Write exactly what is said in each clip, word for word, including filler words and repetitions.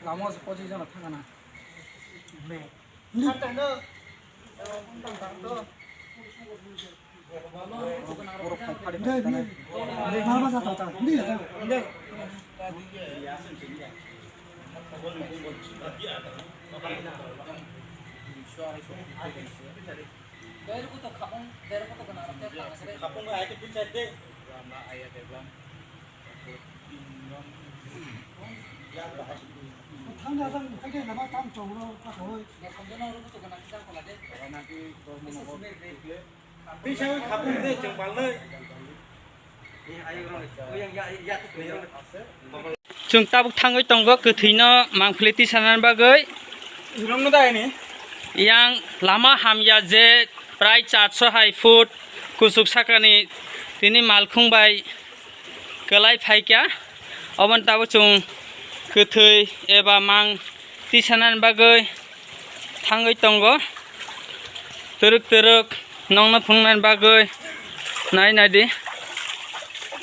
Tamo se pochi jona thangana. Chwng tabuk thangwi tongo kwthwino mangpili tisanani bagwi. Yang lama hamya je prai charso hai foot kuchuk sakani tini malkhung bai kwlai phaikha. Oboni tabuk chwng kwthwi eba mang tisanani bagwi thangwi tongo. Twrwk twrwk nokno phunuknani bagwi nai nai di.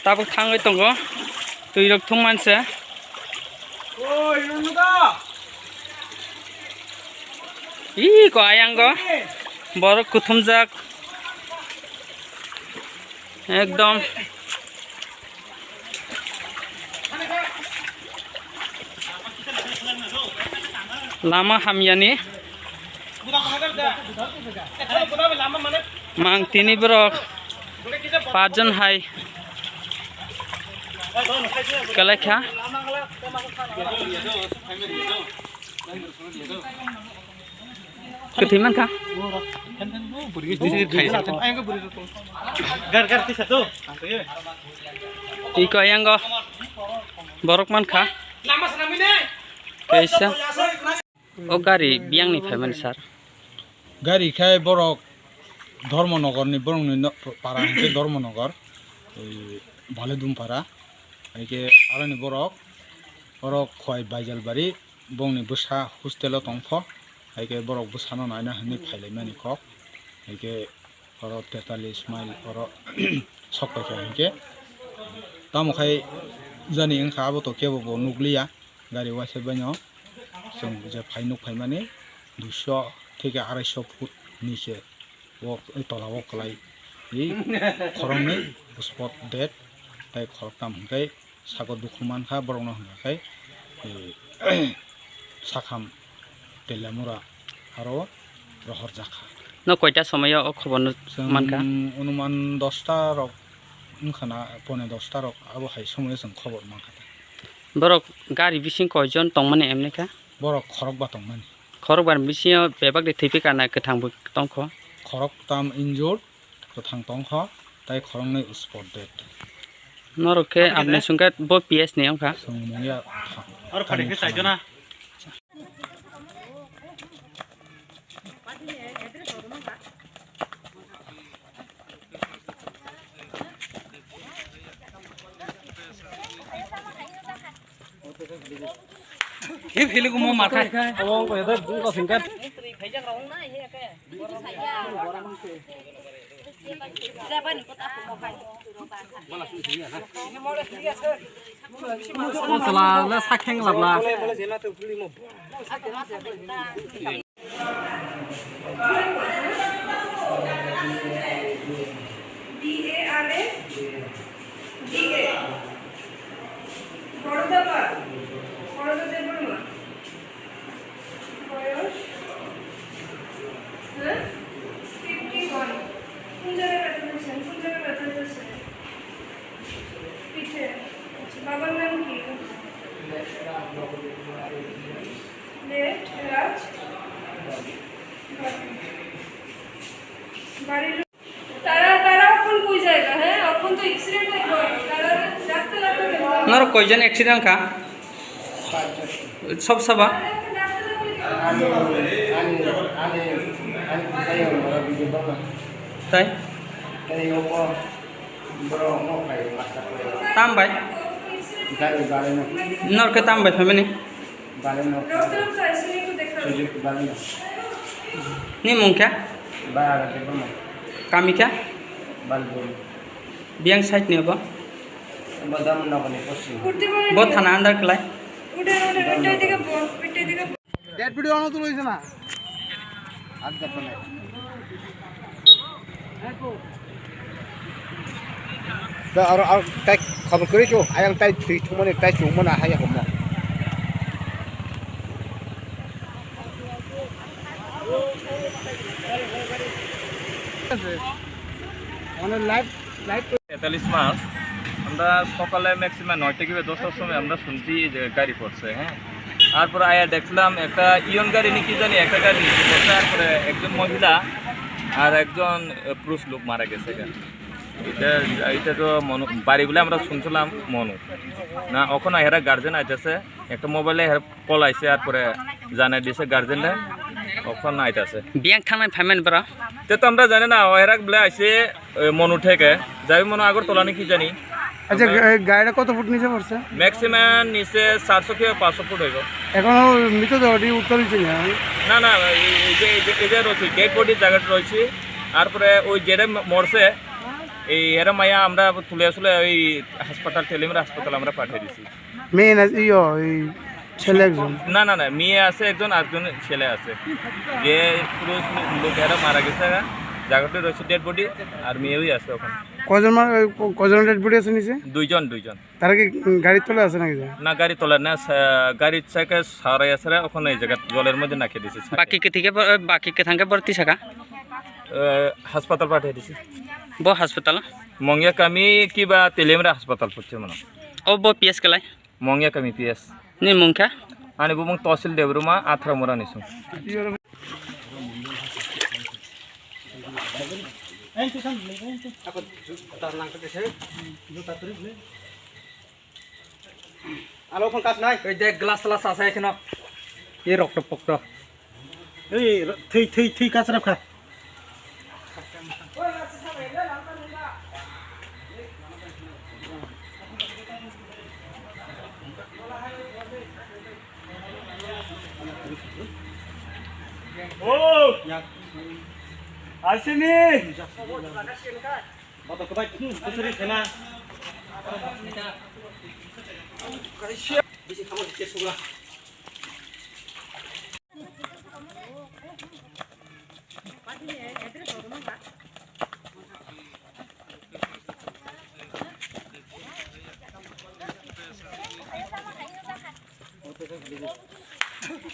Tabuk thangwi tongo. Twi rok thung manse. Ih, ko ayang go. Borok kuthumjak. Ekdom. Lama hamyani. Mang tini borok paanch jon hai kwlaikha. Kwthwi mankha. Twi ko ayango borok mankha. Kaisa. O gari biyangni phaimani sir? Gari khai borok Dharmanagarni, borokni no-, para hwnkhe Dharmanagar, oi, Baledumpara. Haikhe aroni borok oro Khowai Baijalbari, bongni bwsa hostel-o tongkho. Haikhe borok bwsano naina hwnwi phailaimani kok. Haikhe oro tetalis mile oro sok paikha hinkhe. Tamo khai jani wngkha, abo to kebo bo nukliya. Gari waisa baino chwng je phai nuk phaimani duiso theke araisho foot niche o tola o kwlai. I khoroknwi spot dead tei khoroktham hwnkhe sago dukhu mankha borokno hwnkha khe, eh, Sakham Telamura aro rohorjakha. No koita somoyo o khobor no chwng mankha? Onuman dosta rok wngkhana, pone dosta rok abo hai somoyo chwng khobor mankha. Borok gari bising koijon tongmani emnikha? Borok khorokba tongmani. Khorokba ni bisingo bebak de thwipi kana kwthang bo tongkho? Khoroktam injured, kwthang tongkho, tei khoroknwi spot dead. Norok khe aboni sungkhe bo P S ni wngkha. Chwng mungya tha-, aro phaidi khe thani saijona. Hip hili ko mo mathai. Abo ko ede bu ko singkat. Ko sala la sakheng labla. B A R A, B A. Barada পাল, বরদা দেববর্মা। বয়স? হ্যাঁ? Fifty one. কোন জায়গায় ব্যথা পেয়েছেন? কোন জায়গায় ব্যথা পেয়েছেন? পিঠে। আচ্ছা, বাবার নাম কি? লেফট রাজ। বাড়ির লোক তারা, তারা এখন কই জায়গা, হ্যাঁ? এখন তো অ্যাক্সিডেন্ট হয়ে গেল। তারা রাখতে লাগবে কেন? Norok koijon accident kha? Sob saba? Ani, ani, ani, ani, ani, Tai? Tai, obo, bro, mo khai, master khai. Tam bai? Gari, gari no. Norok khe tam bai phaimani? Baleno. Suzuki Baleno. Ni mung khe? Bara Debbarma. Kami khe? Balburi. Biyang side ni obo? Obo Dharmanagarni poschim. Bo thana under kwlai? Dead video ano tulo hoyse na. Ar jabta nai. Da aro, aro tai khobor kwrwi kho, ayang tai thwi thumani, tai chumani hai homo. Ano live, live. তেতাল্লিশ মাস। আমরা সকালে ম্যাক্সিমাম নয়টা কিংবা দশটার সময় আমরা শুনছি যে গাড়ি পড়ছে, হ্যাঁ। তারপরে আয়া দেখলাম একটা ইয়ন গাড়ি নাকি জানি একটা গাড়ি নিচে পড়ছে, তারপরে একজন মহিলা আর একজন, আহ, পুরুষ লোক মারা গেছে এখানে। এটা, এটা তো মনু, বাড়িগুলো আমরা শুনছিলাম মনু। না, ওখানে এরা গার্জেন আইতেছে, একটা মোবাইলে এরা কল আইছে, তারপরে জানাই দিছে গার্জেনরা, ওখানে আইতাছে। Biyang thangnai phaimani bro? Te to amra jani na, o erak bole aise, e, Monu theke, jabi Monu Agartala ni ki jani. আচ্ছা, গা-, গাড়িটা কত ফুট নিচে পড়ছে? Maximum নিচে চারশো কি পাঁচশো ফুট হইব। এখনো মৃতদেহটি উদ্ধার হয়েছে না? না, না, এই, এই যে, এই যে, এই যে রয়েছে, ডেড বডি জায়গাটা রয়েছে, তারপরে ওই যেটা ম-, মরছে, এই এরা মায়া আমরা তুলে আসলে ওই হাসপাতাল, টেলিমের হাসপাতাল আমরা পাঠিয়ে দিছি। মেয়ে না, ইয়ো, এই ছেলে একজন। না, না, না, মেয়ে আছে একজন, আরেকজন ছেলে আছে। যে পুরুষ লোক এরা মারা গেছে, জায়গাটা রয়েছে ডেড বডি, আর মেয়েই আছে ওখানে। কজন মারা, ক-, কজন ডেড বডি আছে নিচে? দুইজন, দুইজন। তারা কি, উম, গাড়ির তলে আছে নাকি? না, গাড়ির তলে না, সা-, গাড়ি থেকে সারাই আছে, ওখানে এই জায়গা জলের মধ্যে নাকিয়ে দিছে। বাকি কে থেকে ব-, বাকি কে থাঙ্গে ভর্তি থাকা? এ, হাসপাতাল পাঠিয়ে দিছি। বো হাসপাতাল? মঙ্গিয়া কামি কিবা তেলিয়ামরা হাসপাতাল পড়ছে মনে হয়। ও বো পিএস Kelai? Mongya kami P S. Ni mung kha? Ani bumung Tosil Debruma, Athra Mura ni sung. Alo, phone kas nai. Ei dek glass glass asai kheno. Ei rokto pokto. Ei, thwi, thwi, thwi kasrap kha. Oh! Asini! Bato kwbai, hmm, kusuri sena. Bisi khamor khe sugra.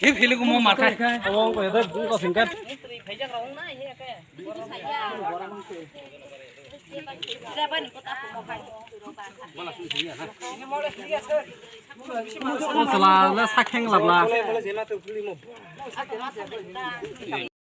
Hi phili gumo markai. Obo ko ede bung ko singkat. O sala le sakheng labla.